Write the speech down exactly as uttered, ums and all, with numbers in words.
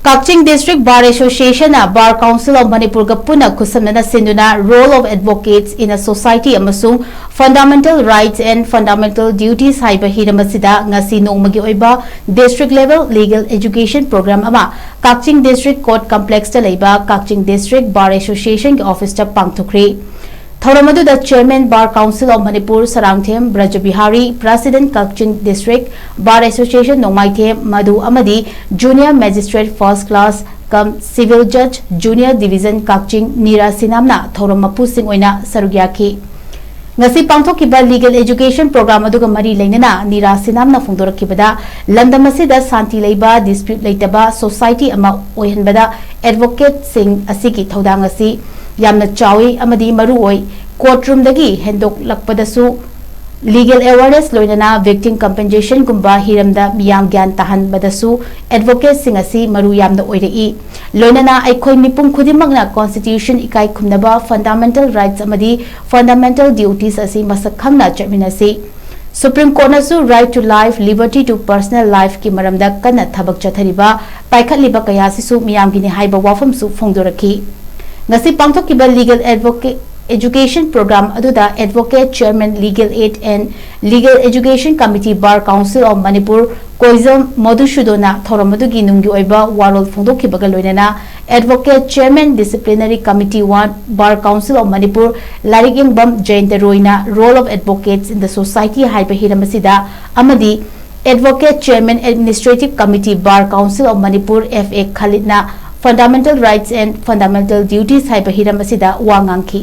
ꯀꯛꯆꯤꯡ District Bar Association ꯅ Bar Council of Manipur ꯒ ꯄꯨꯟꯅ ꯈꯨꯠꯁꯝꯅꯅ ꯁꯤꯟꯗꯨꯅ Role of Advocates in a Society ꯑꯃꯁꯨꯡ Fundamental Rights and Fundamental Duties ꯍꯥꯏꯕ ꯍꯤꯔꯝ ꯑꯁꯤꯗ ꯉꯁꯤ ꯅꯣꯡꯃꯒꯤ ꯑꯣꯏꯕ District Level Legal Education Program ꯑꯃ ꯀꯛꯆꯤꯡ District Court Complex ꯇ ꯂꯩꯕ ꯀꯛꯆꯤꯡ District Bar Association ꯒꯤ office ꯇ ꯄꯥꯡꯊꯣꯛꯈ꯭ꯔꯤ꯫ ꯊꯧꯔꯝ ꯑꯗꯨꯗ Chairman Bar Council of Manipur Sarangthem ꯕ꯭ꯔꯖꯕꯤꯍꯥꯔꯤ, President Kakching District Bar Association ꯅꯣꯡꯃꯥꯏꯊꯦꯝ ꯃꯙꯨ ꯑꯃꯗꯤ Junior Magistrate First Class cum Civil Judge Junior Division ꯀꯛꯆꯤꯡ ꯅꯤꯔꯥ ꯁꯤꯅꯥꯝꯅ ꯊꯧꯔꯝ ꯃꯄꯨꯁꯤꯡ ꯑꯣꯏꯅ ꯁꯔꯨꯛ ꯌꯥꯈꯤ꯫ ꯉꯁꯤ ꯄꯥꯡꯊꯣꯛꯈꯤꯕ Legal Education Program ꯑꯗꯨꯒ ꯃꯔꯤ ꯂꯩꯅꯅ ꯅꯤꯔꯥ ꯁꯤꯅꯥꯝꯅ ꯐꯣꯡꯗꯣꯔꯛꯈꯤꯕꯗ, ꯂꯝꯗꯝ ꯑꯁꯤꯗ ꯁꯥꯟꯇꯤ ꯂꯩꯕ, dispute ꯂꯩꯇꯕ society ꯑꯃ ꯑꯣꯏꯍꯟꯕꯗ advocate ꯁꯤꯡ ꯑꯁꯤꯒꯤ ꯊꯧꯗꯥꯡ ꯑꯁꯤ ꯌꯥꯝꯅ ꯆꯥꯎꯏ ꯑꯃꯗꯤ ꯃꯔꯨ ꯑꯣꯏ꯫ Court room ꯗꯒꯤ ꯍꯦꯟꯗꯣꯛꯂꯛꯄꯗꯁꯨ legal awareness ꯂꯣꯏꯅꯅ victim compensation ꯒꯨꯝꯕ ꯍꯤꯔꯝꯗ ꯃꯤꯌꯥꯝ ꯒ꯭ꯌꯥꯟ ꯇꯥꯍꯟꯕꯗꯁꯨ advocate ꯁꯤꯡ ꯑꯁꯤ ꯃꯔꯨ ꯌꯥꯝꯅ ꯑꯣꯏꯔꯛꯏ꯫ ꯂꯣꯏꯅꯅ ꯑꯩꯈꯣꯏ ꯃꯤꯄꯨꯝ ꯈꯨꯗꯤꯡꯃꯛꯅ Constitution ꯏꯀꯥꯏ ꯈꯨꯝꯅꯕ fundamental rights ꯑꯃꯗꯤ fundamental duties ꯑꯁꯤ ꯃꯁꯛ ꯈꯪꯅ ꯆꯠꯃꯤꯟꯅꯁꯤ꯫ Supreme Court ꯅꯁꯨ right to life, liberty to personal life ꯀꯤ ꯃꯔꯝꯗ ꯀꯟꯅ ꯊꯕꯛ ꯆꯠꯊꯔꯤꯕ, ꯄꯥꯏꯈꯠꯂꯤꯕ ꯀꯌꯥ ꯑꯁꯤꯁꯨ ꯃꯤꯌꯥꯝꯒꯤꯅꯤ ꯍꯥꯏꯕ ꯋꯥꯐꯝꯁꯨ ꯐꯣꯡꯗꯣꯔꯛꯈꯤ꯫ ꯉꯁꯤ ꯄꯥꯡꯊꯣꯛꯈꯤꯕ Legal Advocate Education Program ꯑꯗꯨꯗ Advocate, Chairman, Legal Aid and Legal Education Committee, Bar Council of Manipur, ꯀꯣꯏꯖꯝ ꯃꯙꯨꯁꯨꯗꯣꯟꯅ ꯊꯧꯔꯝ ꯑꯗꯨꯒꯤ ꯅꯨꯡꯒꯤ ꯑꯣꯏꯕ ꯋꯥꯔꯣꯜ ꯐꯣꯡꯗꯣꯛꯈꯤꯕꯒ ꯂꯣꯏꯅꯅ Advocate, Chairman, Disciplinary Committee one, Bar Council of Manipur, ꯂꯥꯏꯔꯤꯛ ꯌꯦꯡꯕꯝ ꯖꯌꯟꯇ ꯔꯣꯏꯅ Role of Advocates in the Society ꯍꯥꯏꯕ ꯍꯤꯔꯝ ꯑꯁꯤꯗ ꯑꯃꯗꯤ Advocate, Chairman, Administrative Committee, Bar Council of Manipur, F A ꯈꯥꯂꯤꯗꯅ Fundamental Rights and Fundamental Duties ꯍꯥꯏꯕ ꯍꯤꯔꯝ ꯑꯁꯤꯗ ꯋꯥ ꯉꯥꯡꯈꯤ꯫